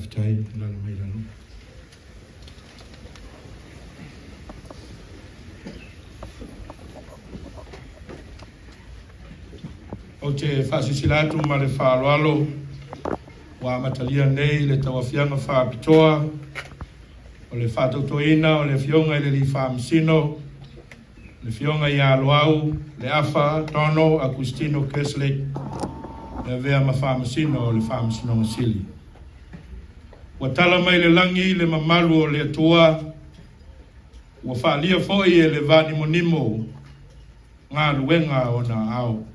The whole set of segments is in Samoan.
Faafetai, alaala mai lalo. Ou te faasilasila atu ma le faaaloalo ua amatalia nei le tauaofiaga faapitoa o le faatautoina o le Afioga i le Alii Faamasino, le Afioga ia Loau Leafa Donald Agustino Kerslake, e avea ma Faamasino o le Faamasinoga Sili. Ua tala mai le lagi le mamalu o le Atua, ua faaalia foi e le vanimonimo galuega o ona aao.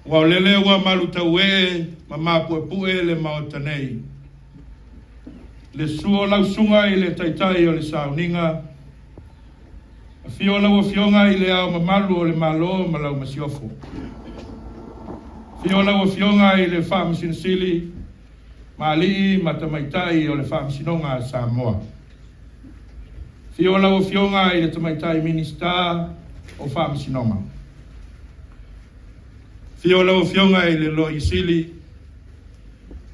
Aua o lele ua malutauee ma mapuepue le Maota nei. Le suo o lau susuga i le Taitai o le Sauniga, afio lau Afioga i le Ao Mamalu o le Malo ma lau Masiofo. Afio lau Afioga i le Faamasino Sili ma alii ma tamaitai o le Faamasinoga a Samoa. Afio lau Afioga i le Tamaitai Minisita o Faamasinoga. Afio lau Afioga i le Loia Sili.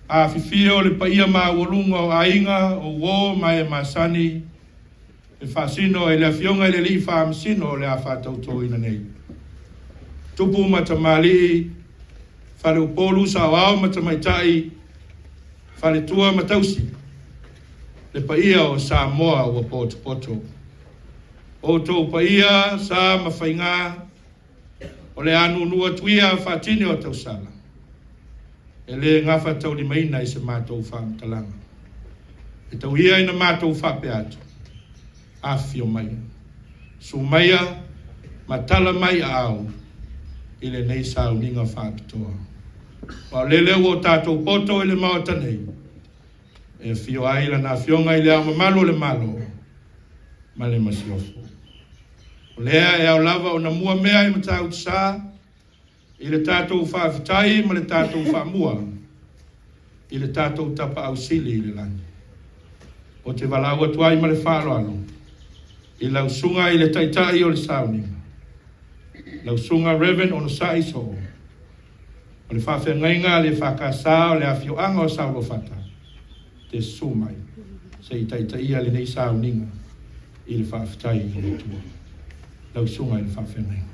Afifio le paia maualuga o aiga, o uo ma e masani e faasino e le Afioga i le Alii Faamasino o le a faatautoina nei. Tupu ma tamalii, faleupolu, saoao ma tamaitai, faletua ma tausi, le paia o Samoa ua potopoto. Outou paia, sa ma faigā, o le a nuunuu atu ia faatini o tausala, e le gafataulimaina i se matou faamatalaga. E tau ia ina matou faapea atu, Afifio maia, susu maia ma tala mai aao i lenei sauniga faapitoa. Aua o lele ua o tatou poto i le Maota nei, e afio ai Lana Afioga i Le Ao Mamalu o le Malo ma le Masiofo. O lea e ao lava ona mua mea i Matautu-sa i le tatou faafetai ma le tatou faamua i le tatou Tapaau Sili i le lagi. Ou te valaau atu ai ma le faaaloalo i lau Susuga i le Taitai o le Sauniga, lau Susuga Rev. Onosai Soo, o le faafeagaiga a le EFKS o le afioaga o Saoluafata, te susu mai se i taitaia lenei sauniga i le faafetai i le Atua. Lau Susuga i le Faafeagaiga.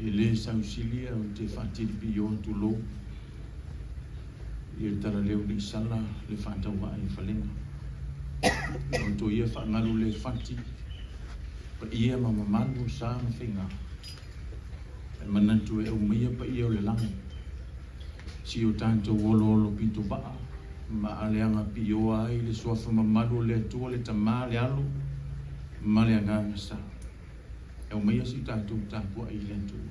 E le sausilia ou te faatilipiio atu lou ia le talaleu le isala le faatauvaa i falega. Outou ia faagalu le fati paia ma mamalu sa ma faiga. E manatu e aumaia paia o le lagi. Si o tatou oloolo pito vaa ma aleaga pioa ai le suafa mamalu o le Atua le Tama le Alo ma le Agaga Sa. E aumaia si tatou tapuai i le Atua.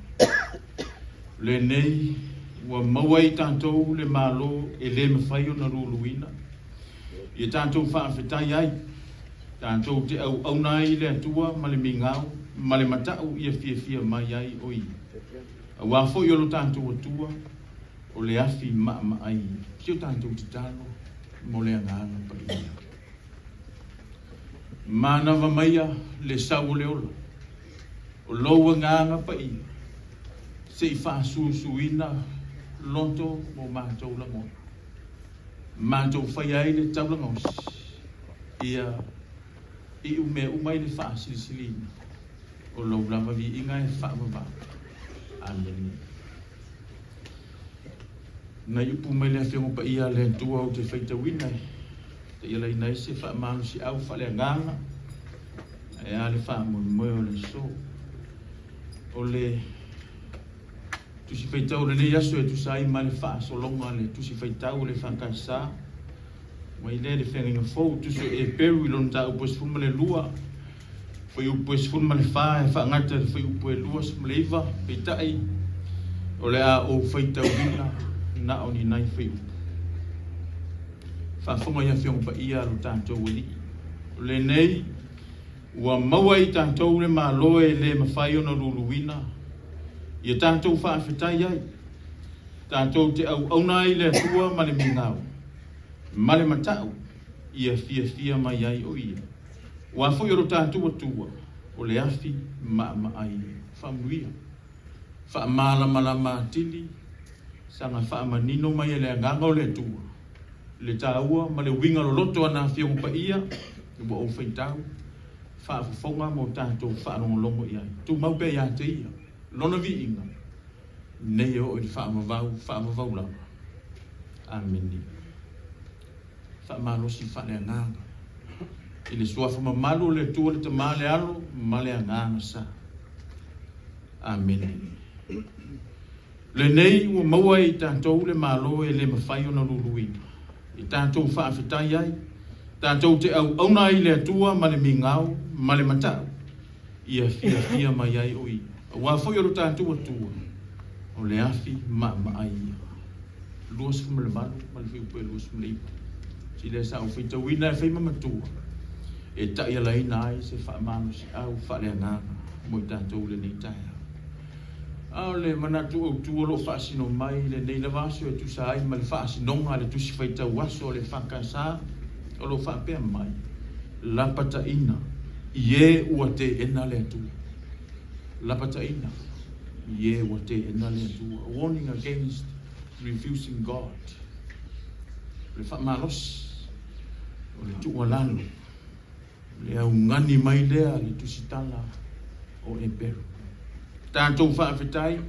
O lenei ua maua ai tatou le Malo e le mafai ona luluina. Ia tatou faafetai ai, tatou te auauna ai i le Atua ma le migao ma le matau ia fiafia mai ai o Ia. Aua foi o lo tatou Atua o le afi maamaai ia. Si o tatou tatalo mo le Agaga Paia. Manava maia le sau o le ola, o lou agaga paia, se i faasusuina loto mo matou lagona. Matou faia ai le taulaga osi, ia iu mea uma i le faasilisiliina o lou lava viiga e faavavau. Amene. Nai upu mai le Afioga Paia a le Atua ou te faitauina e taialaina ai se faamalosiau faaleagaga ae a le faamoemoe o le aso. O le Tusi Faitau o lenei aso e tusa ai ma le faasologa le Tusi Faitau o le EFKS mai lea le Feagaiga Fou, Tusi o Eperu i lona mataupu e 12, fuaiupu e 14 e faagata i le fuaiupu e 29, peitai o le a ou faitauina na o ni nai fuaiupu. Faafofoga i Afioga Paia a lo tatou Alii. O lenei ua maua i tatou le Malo e le mafai ona luluina, ia tatou faafetai ai, tatou te auauna ai i le Atua ma le migao. ma le mata'u ia fiafia mai ai o Ia. Aua foi o lo tatou Atua, o le afi maamaai ia. Faamanuia, faamalamalama atili, saga faamanino mai e le Agaga o le Atua le taua ma le uiga loloto a na Afioga Paia ua ou faitau, faafofoga ma o tatou faalogologo i ai. Tumau pea ia te Ia Lona viiga, nei e oo i le faavavau, faavavau lava. Amene. Faamalosi faaleagaga i le Suafa mamalu o le Atua le Tama, le Alo ma le Agaga Sa. Amene. Lenei ua maua e i tatou le Malo e le mafai ona luluina, i tatou faafetai ai, tatou te auauna ai i le Atua ma le migao ma le matau, ia fiafia mai ai o Ia. Aua foi o lo tatou Atua, o le afi maamaai ia. 28 ma le fuaiupu e 29. Si lea sa ou faitauina e fai ma matua, e taialaina ai se faamalosiau faaleagaga mo i tatou i lenei taeao. A o le manatu autu o lo o faasino mai i lenei lava aso e tusa ai ma le faasinoga a le Tusi Faitau Aso a le EFKS, o lo o faapea mai, Lapataiina i e ua teena le Atua. Lapataiina i e ua teena le Atua. A warning against refusing God. O le faamalosi, o le tuualalo, Le augani mai lea a le tusitala o Eperu. Tatou faafetai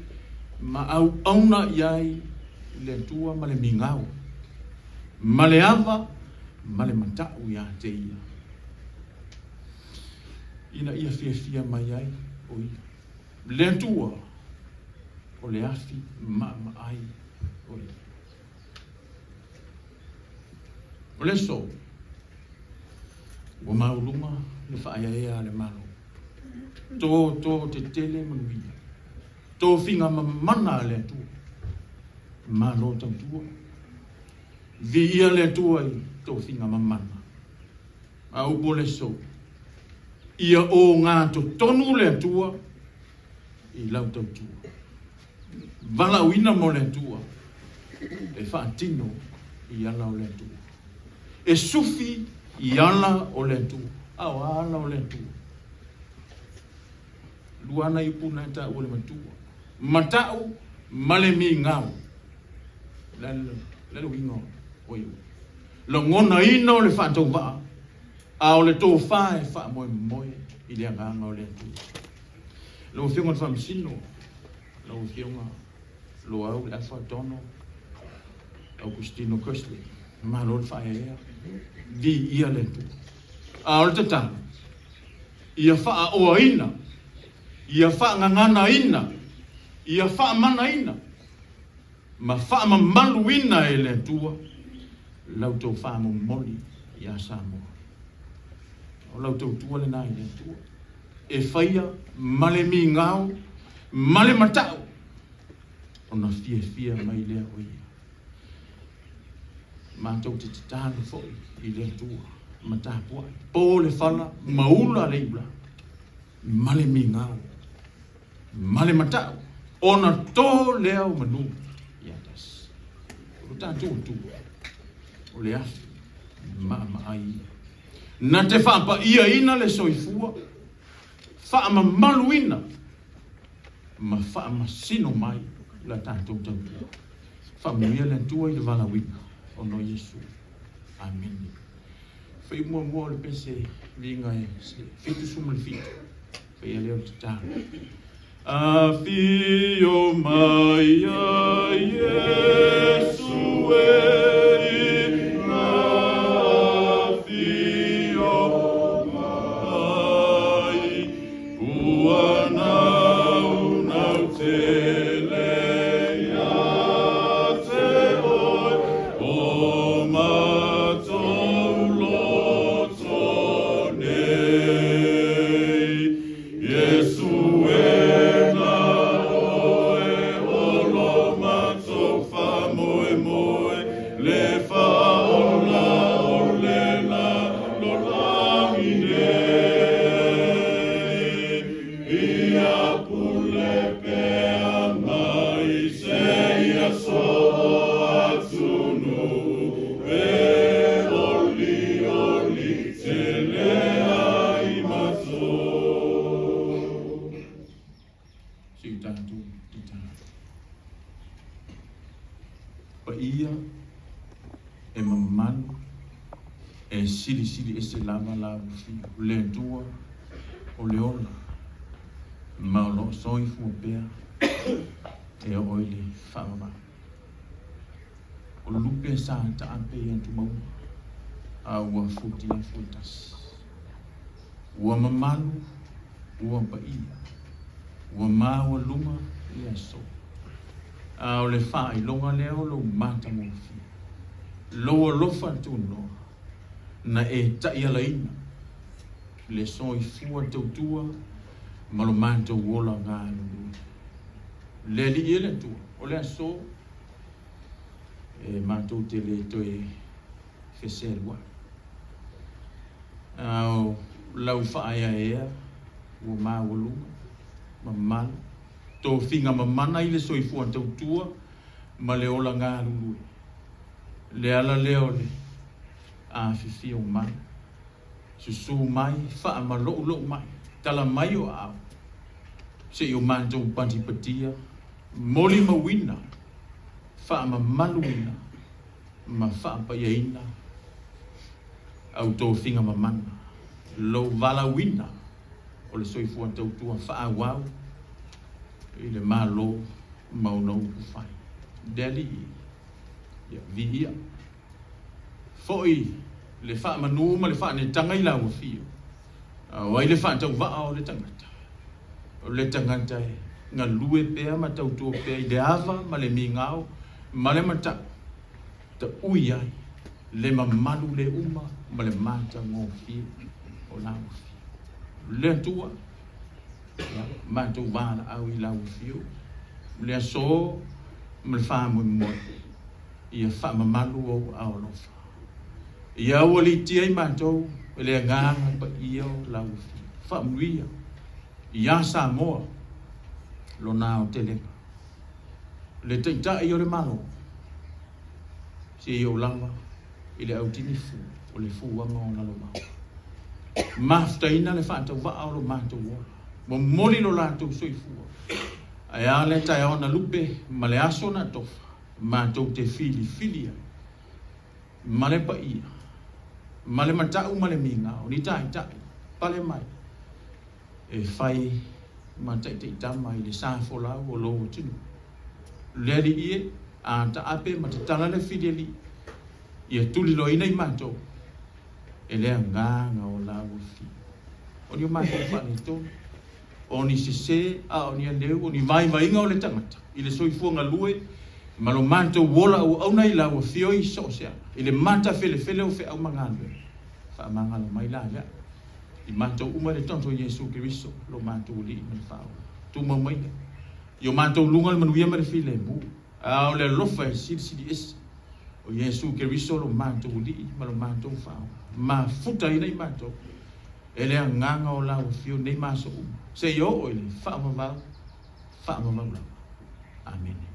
ma auauna i ai i le Atua ma le migao, ma le ava ma le mata'u iā te Ia, ina ia fiafia mai ai o Ia. Le Atua o le afi maamaai o Ia. O le aso, ua mauluga le faaeaea a le Malo. Tō tō tetele manuia. Tofiga mamana a le Atua. Malo tautua. Viia le Atua i tofiga mamana. A upu o le aso, ia ogatotonu le Atua i lau tautua. Valaauina mo le Atua e faatino i ala o le Atua. E sufi i ala o le Atua. A o a ala o le Atua? Lua ana i upu na e taua le matua. Mata'u ma le migao. Le le uiga o ia upu. Lagonaina o le faatauvaa, a o le tofa e faamoemoe i le agaga o le Atua. Lau Afioga i le Faamasino, lau Afioga Loau le Afa Donald Augustino Kersley, malo le faaeaea, viia le Atua. A o le tatalo, ia faaoaina, ia faagaganaina, ia faamanaina, ma faamamaluina e le Atua la outou faamomoli iā Samoa. O la outou tua lena i le Atua. E faia ma le migao ma le mata'u ona fiafia mai lea o ia. Matou te tatalo foi i le Atua ma tapuai, po le fala ma ula le iula ma le migao ma le mata'u ona to lea o manu ia tasi. O lo tatou Atua o le afi maamaai ia. Na te faapaiaina le soifua, faamamaluina ma faamasino mai la tatou tautua. Faamanuia le Atua i le valaauina ona o Iesu. Amene. Fai muamua o le pese viiga e 77. Faia lea o le tatalo. Afio mai a Iesu e i ngā afio mai Ua naunau tele ia te oe O matou loto nei Iesu e na oe o lo matou faamoemoe le faaola o le lalolagi nei. Ia pule pea. Se i tatou tatalo. Paia e mamalu e silisili ese lava la ufio le Atua o le ola ma o loo soifua pea e oo i le faavavau. O lupe sa taape i atumauga a ua futiafu e tasi. Ua mamalu, ua paia, ua maualuga le aso. A o le faailoga lea o lou matagofie, lou alofa tunoa, na e taialaina le soifua tautua ma lo matou ola galulue. Le Alii e le Atua, o le aso e matou te le toe feseluai. A o lau faaeaea ua maualuga, mamalu, tofiga mamana i le soifua tautua ma le ola galulue. Le ala lea o le afifio mai, susu mai, faamaloulou mai, tala mai o aao, se i o matou patipatia, molimauina, faamamaluina, ma faapaiaina au tofiga mamana, lou valaauina o le soifua tautua faaauau i le Malo ma ona upu fai. Le Alii, ia viia foi le faamanu ma le faanetaga i lau afio, a o ai le faatauvaa o le tagata? O le tagata e galue pea ma tautua pea i le ava ma le migao ma le matau, taui ai le mamalu le uma ma le matagofie o lau afio. Le Atua, ia, matou valaau i lau afio, le aso ma le faamoemoe, ia faamamalu ou aao alofa. Ia aualiitia i matou e le agaga paia o lau afio. Faamanuia ia Samoa lona aotelega. Le Taitai o le Malo, se i ou lava i le autinifu o le fuaga o lalovaoa. Mafutaina le faatauvaa o lo matou ola. Momoli lo latou soifua. Ae a le taeao na lupe ma le aso na tofa, matou te filifili ai ma le paia, ma le matau ma le migao, ni taitai, pale mai, e fai ma taitaitama i le sa folau o lou atunuu. Le Alii e, a taape ma tatala le filialii, ia tuliloaina i matou e le agaga o lau afio. O ni o matou faaletonu, o ni sese, a o ni aleu, o ni vaivaiga o le tagata i le soifua galue ma lo matou ola auauna i lau afio i so o se ala, i le matafelefele o feau ma galuega. Faamagalo mai la ia i matou uma i le Toto o Iesu Keriso, lo matou Alii ma le Faaola. Tumau maia i o matou luga le manuia ma le filemu, a o le alofa e silisili ese o Iesu Keriso lo matou Alii ma lo matou Faaola, mafutaina i matou e le agaga o lau afio nei ma aso uma, seia oo i le faavavau, faavavau lava. Amene.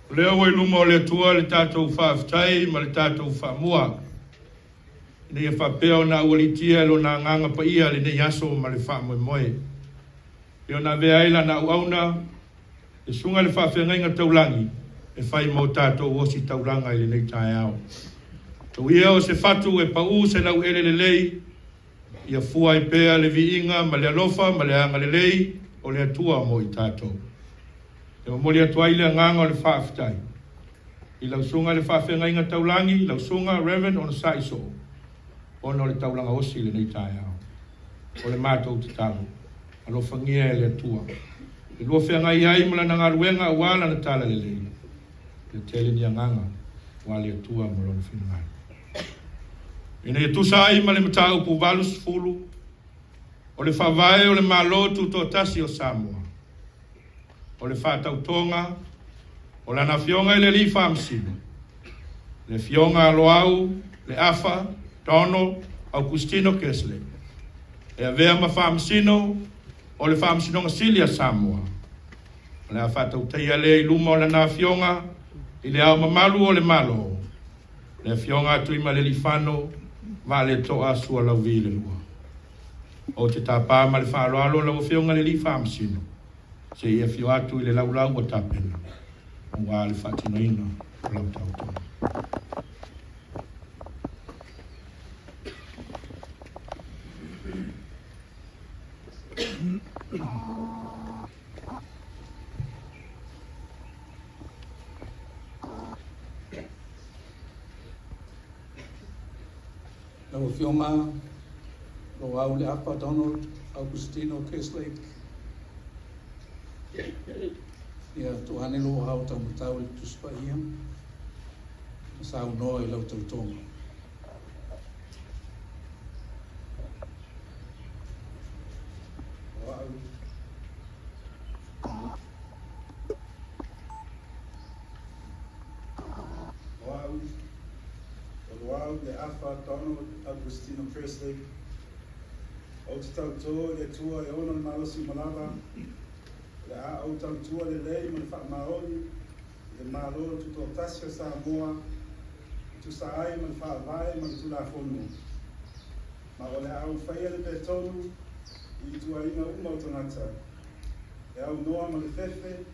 O lea ua i luma o le Atua le tatou faafetai ma le tatou faamua, ina ia faapea ona aualiitia e Lona Agaga Paia lenei aso ma le faamoemoe, e ona avea ai Lana auauna, le Susuga i le Faafeagaiga Taulagi, e fai mo tatou ositaulaga i lenei taeao. Tou ia o se fatu e pau se lauele lelei, ia fua ai pea le viiga ma le alofa ma le agalelei o le Atua mo i tatou. E momoli atu ai le agaga o le faafetai i lau Susuga i le Faafeagaiga Taulagi, lau Susuga Rev. Onosai Soo, ona o le taulaga osi i lenei taeao. O le matou tatalo, alofagia e le Atua le lua feagai ai ma Lana galuega aua Lana talalelei, ia tele ni agaga aua le Atua ma Lona finagalo. Ina ia tusa ai ma le mataupu 80 o le Faavae o le Malo Tutoatasi o Samoa, o le faatautoga o Lana Afioga i le Alii Faamasino, le Afioga a Loau Leafa Donald Augustino Kesley, e avea ma Faamasino o le Faamasinoga Sili a Samoa. O le a faatautaia lea i luma o Lana Afioga i Le Ao Mamalu o le Malo, le Afioga a Tuimalealiifano Vaaleto'a Sualauvi II. Ou te tapa ma le faaaloalo lau Afioga i le Alii Faamasino se i afio atu i le laulau ua tapena aua le faatinoina o lau tautoga. Lau Afioga Loau Leafa Donald Augustino Kerslake, ia tuu ane lou aao taumatau i le Tusi Paia ma saunoa i lau tautoga. O au, o au, o Loau Leafa Donald Augustino Kerslake, ou te tautō i le Atua e ona le malosi uma lava, o le a ou tautua lelei ma le faamaoni i le Malo Tutoatasi o Samoa, e tusa ai ma le Faavae ma le Tulafono, ma o le a ou faia le mea tonu i ituaiga uma o tagata, e aunoa ma le fefe,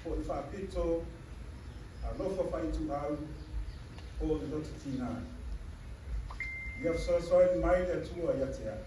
po o le faapito, alofa faaituau, po o le loto tiga. Ia fesoasoani mai le Atua ia te au.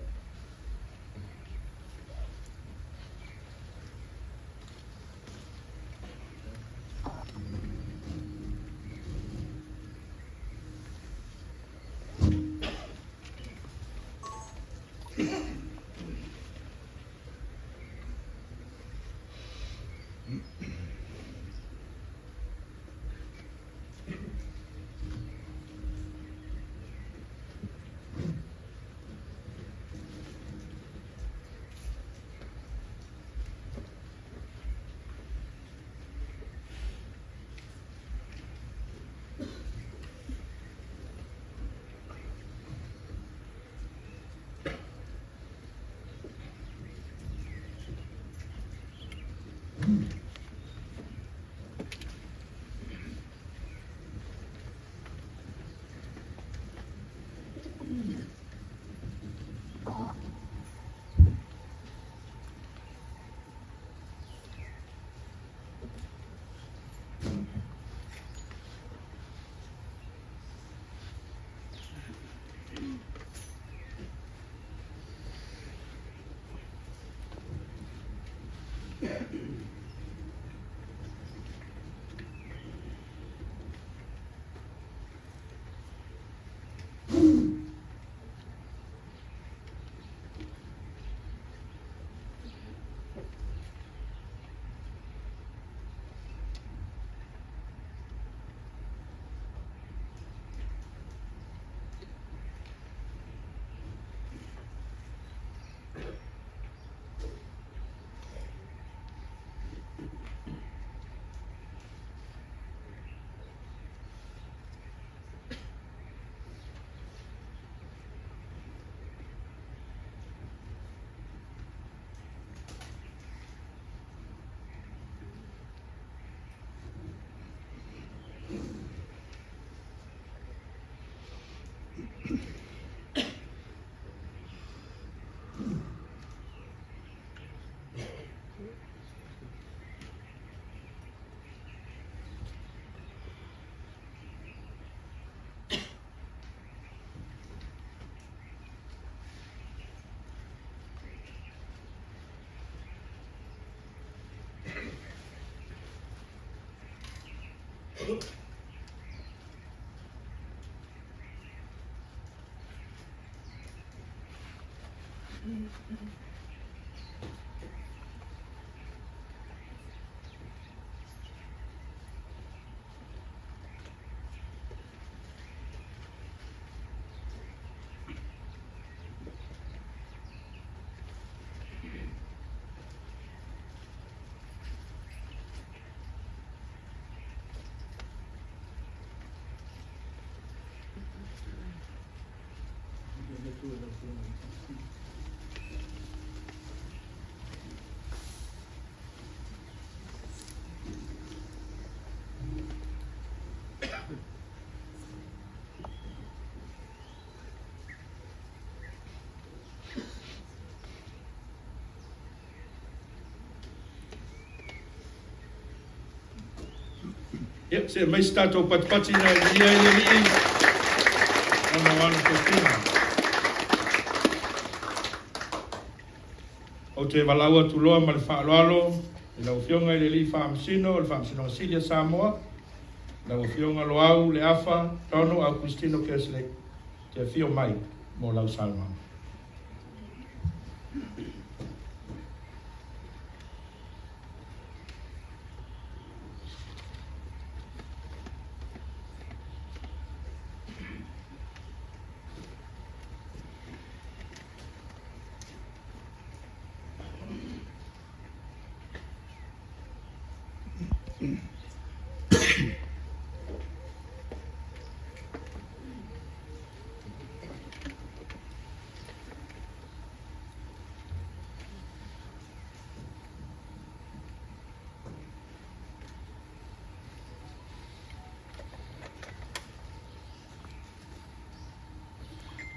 Ia, see mai se tatou patipati ina ia viia ai le Alii ona o ana tofiga. Ou te valaau atu loa ma le faaaloalo i lau Afioga i le Alii Faamasino o le Faamasinoga Sili a Samoa, lau Afioga Loau Leafa Donald Augustino Kerslake, te afio mai mo lau saunoaga.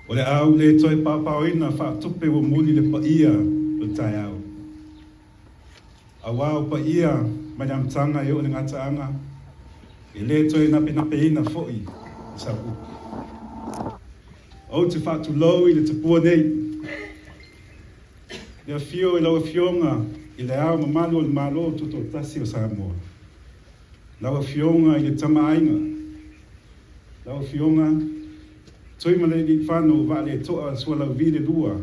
O le a ou le toe paopaoina faatupe ua muli le paia o le taeao. Aua o paia mai le amataga e oo i le gataaga, e le toe napenapeina foi i sau upu. Ou te faatulou i le tupua nei, le afio i lau Afioga i Le Ao Mamalu o le Malo Tutoatasi o Samoa, lau Afioga i le Tama a Aiga, lau Afioga Tuimalealiifano Vaaleto'a Sualauvi le Lua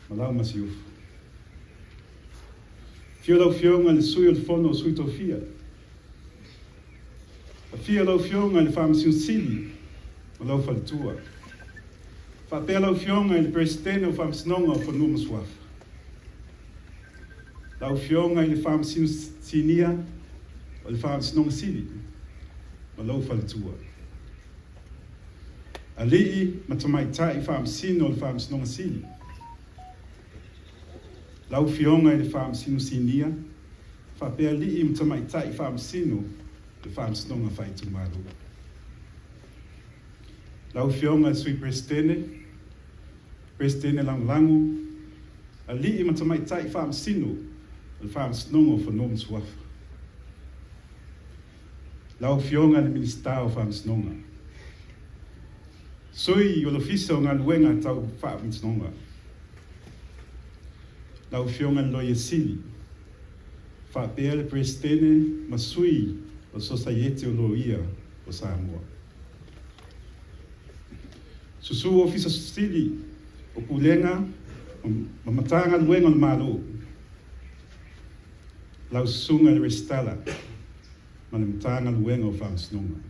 ma lau Masiofo. Afio lau Afioga i le Sui o le Fono o Sui Tofia. Afio lau Afioga i le Faamasino Sili ma lau faletua. Faapea lau Afioga i le Peresetene o Faamasinoga o Fanua ma Suafa. Lau Afioga i le Faamasino Sinia o le Faamasinoga Sili ma lou faletua. Alii ma Tamaitai Faamasino o le Faamasinoga Sili. Lau Afioga i le Faamasino Sinia, faapea alii ma tamaitai faamasino o le Faamasinoga Faaitumalo. Lau Afioga i le Sui Peresetene, Peresetene Lagolago, alii ma tamaitai faamasino o le Faamasinoga o Fanua ma Suafa. Lau Afioga i le Minisita o Faamasinoga, Sui o le Ofisa o Galuega Tau Faamasinoga, lau Afioga i le Loia Sili, faapea le Peresetene ma Sui o le Sosaiete o Loia o Samoa. Susu Ofisa Sili o Pulega ma Matagaluega o le Malo, lau Susuga i le Resitala ma le Matagaluega o Faamasinoga.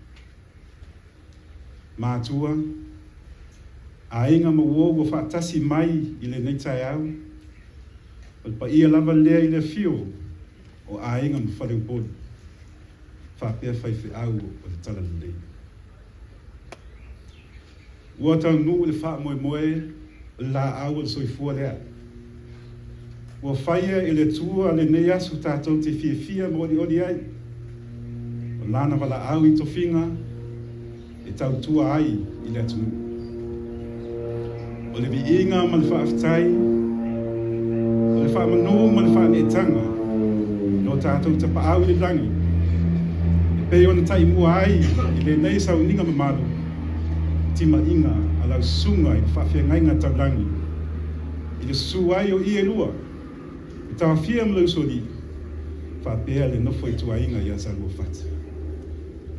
Matua, aiga ma uo ua faatasi mai i lenei taeao, o le paia lava lea i le afio o aiga ma faleupolu, faapea faifeau o le Talalelei. Ua taunuu le faamoemoe o le laau o le soifua lea. Ua faia e le Atua lenei aso tatou te fiafia ma olioli ai. O lana valaau i tofiga e tautua ai i le atunuu. O le viiga ma le faafetai, o le faamanu ma le faaneetaga i lo tatou Tapaau i le lagi, e pei ona taimua ai i lenei sauniga mamalu, timaiga a lau susuga i le faafeagaiga taulagi, i le susu ai o ie lua, le taofia ma le usoalii, faapea le nofo ituaiga ia Saluafata,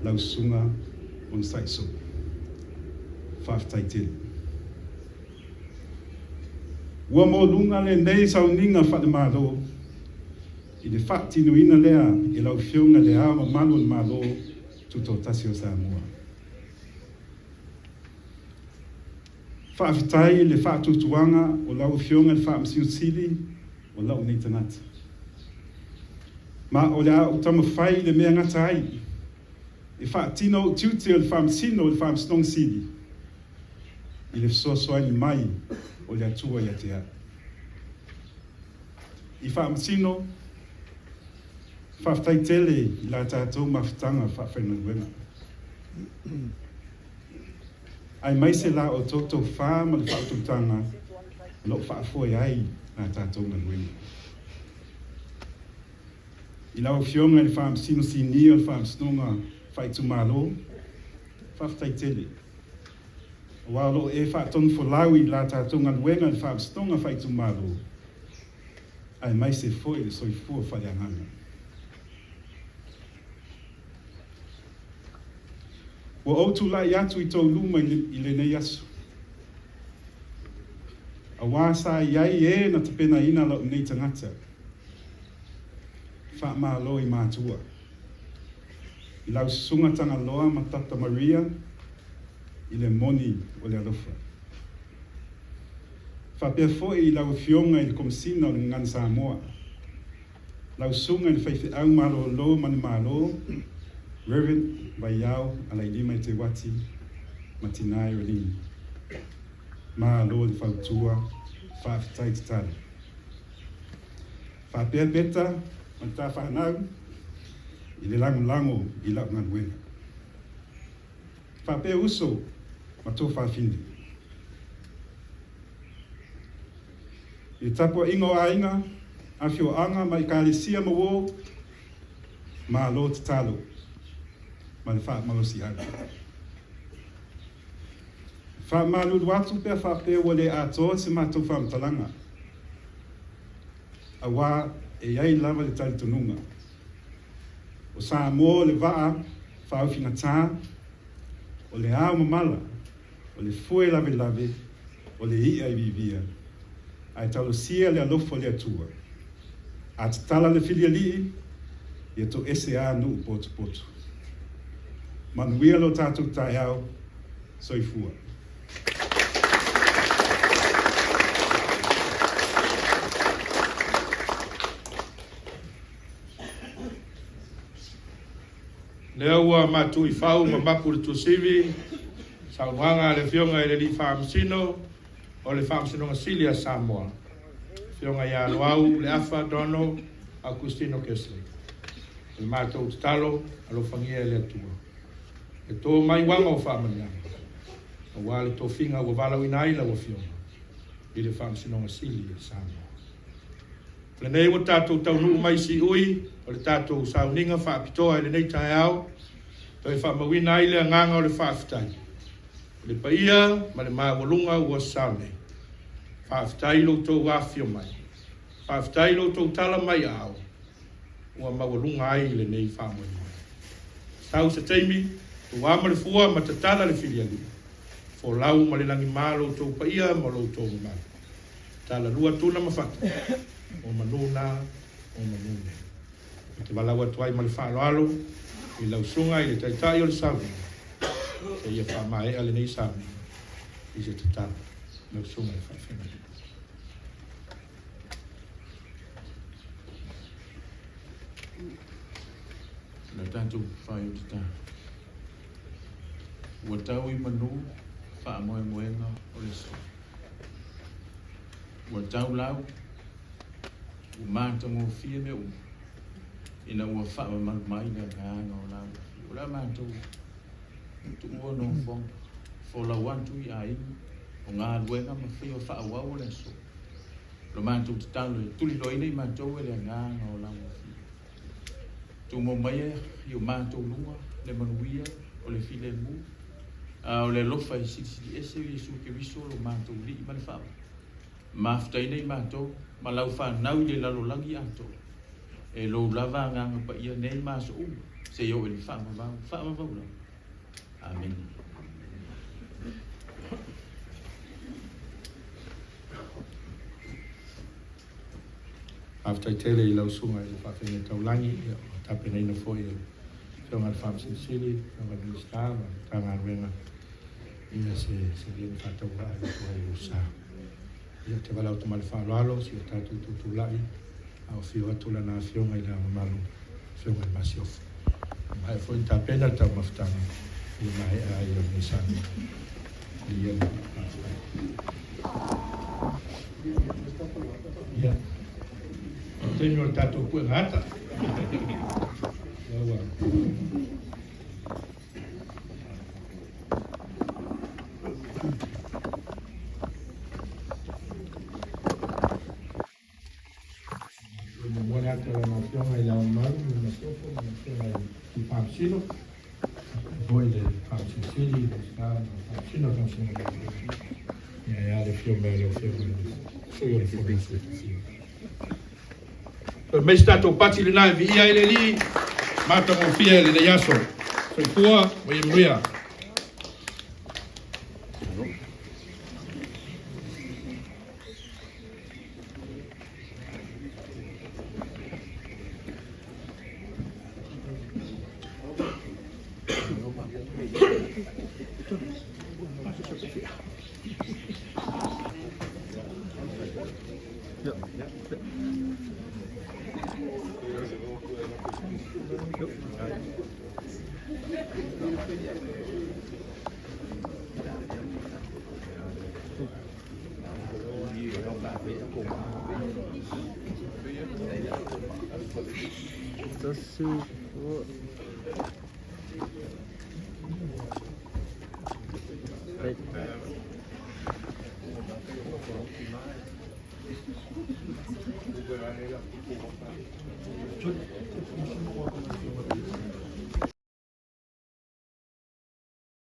lau susuga onosai soo. Faafetai tele. Ua maualuga lenei sauniga faale-Malo i le faatinoina lea e lau Afioga Le Ao Mamalu o le Malo Tutoatasi o Samoa. Faafetai i le faatuatuaga o lau Afioga i le Faamasino Sili o lou nei tagata. Ma o le a ou taumafai i le mea gata ai e faatino ou tiute o le Faamasino o le Faamasinoga Sili i le fesoasoani mai o le Atua ia te au. I Faamasino, faafetai tele i la tatou mafutaga faafaigaluega. Aemaise la outou tofa ma le faautautaga o lo o faafoe ai la tatou galuega. I lau Afioga i le Faamasino Sinia o le Faamasinoga Faaitumalo, faafetai tele, aua o lo o e faatonufolau i la tatou galuega i le Faamasinoga Faaitumalo, aemaise foi le soifua faaleagaga. Ua ou tulai atu i tou luma i lenei aso, aua sa i ai e na tapenaina lou nei tagata. Faamalo i matua, i lau Susuga Tagaloa Matata Maria i le moni o le alofa. Faapea foi i lau Afioga i le Komesina o le Gagana Samoa, lau Susuga i le Faifeau Malolo Manumalo, Reverend Vaiao Alailima Eteuati ma Tina Eolini. Malo le fautua, faafetai tatalo. Faapea Peta ma le ta fanau i le lagolago i lau galuega. Faapea uso ma tō fafine. I le tapuaiga o aiga, afioaga ma ekalesia ma uo, malo tatalo ma le faamalosiau. Faamalulu atu pe a faapea ua le atoa se matou faamatalaga, aua e i ai lava le talitonuga, o Samoa o le vaa faaofigatā, o le ao mamala, o le fue lavelave, o le i'a i vivia, ae talosia le alofa o le Atua. A tatala le filialii, ia toese a nuu potopoto. Manuia lo tatou taeao, soifua. Lea ua matu i fau ma mapu le tuasivi saunoaga a le Afioga i le Alii Faamasino o le Faamasinoga Sili a Samoa, Afioga ia Loau Leafa Donald Augustino Kerslake. O le matou tatalo, alofagia e le Atua e tō mai uaga o faamanuiaga, aua le tofiga ua valaauina ai lau Afioga i le Faamasinoga Sili a Samoa. O lenei ua tatou taunuu mai siui o le tatou sauniga faapitoa i lenei taeao, toe faamauina ai le agaga o le faafetai i le paia ma le maualuga ua sao nei. Faafetai i lo outou afifio mai, faafetai i lo outou tala mai aao ua maualuga ai lenei faamoemoe. Sau se taimi, tuua ma le fua ma tatala le filialii, folau ma le lagima lo outou paia ma lo outou mamalu. Talalua tuna ma fata, o manu na, o manu nei. Ou te valaau atu ai ma le faaaloalo i lau susuga i le Taitai o le sauniga, seia faamaea lenei sauniga i se tatalo. Lau susuga i le Faafeagaiga. Na tatou faaiotata. Ua tau i manu faamoemoega o le aso. Ua tau lau, ua matagofie mea uma, ina ua faamamalu mai le agaga o lau Afioga. O le a matou tuua nofoaga, folau atu i aiga, o galuega ma faiva faaauau o le aso. O le matou tatalo e tuliloaina i matou e le agaga o lau Afioga. Tumau maia i o matou luga le manuia o le filemu, a o le alofa e silisili ese o Iesu Keriso lo matou Alii ma le Faavae. Mafutaina i matou ma lau fanau i le lalolagi atoa, e lou lava agaga paia nei ma aso uma, seia oo i le faavavau, faavavau lava. Amene. Faafetai tele i lau susuga i le Faafeagaiga Taulagi, ia ua tapenaina foi e le Afioga i le Faamasino Sili, le Afioga i le Minisita ma le Matagaluega ia se seleni faatauvaa e avatu ai i lou sa. Ia, ou te valaau atu ma le faaaloalo si o tatou tutulai a o afio atu Lana Afioga i Le Ao Mamalu, Afioga i le Masiofo. Ua maea foi ona tapena le taumafataga i le maea ai o lenei saunoaga. Viia le Faafetai. Ia, o le taimi o le tatou puega ata. Ia ua. Momoli atu i lana Afioga i Le Ao Mamalu. Faamasino, foi le Faamasino Sili, le Faamasino, Faamasino, ia e a le afio mai o lau Afioga i le Sui o le Fono a Sui Tofia. Fai mai se tatou pati lena e viia ai le Alii matagofie i lenei aso. Soifua ma ia manuia.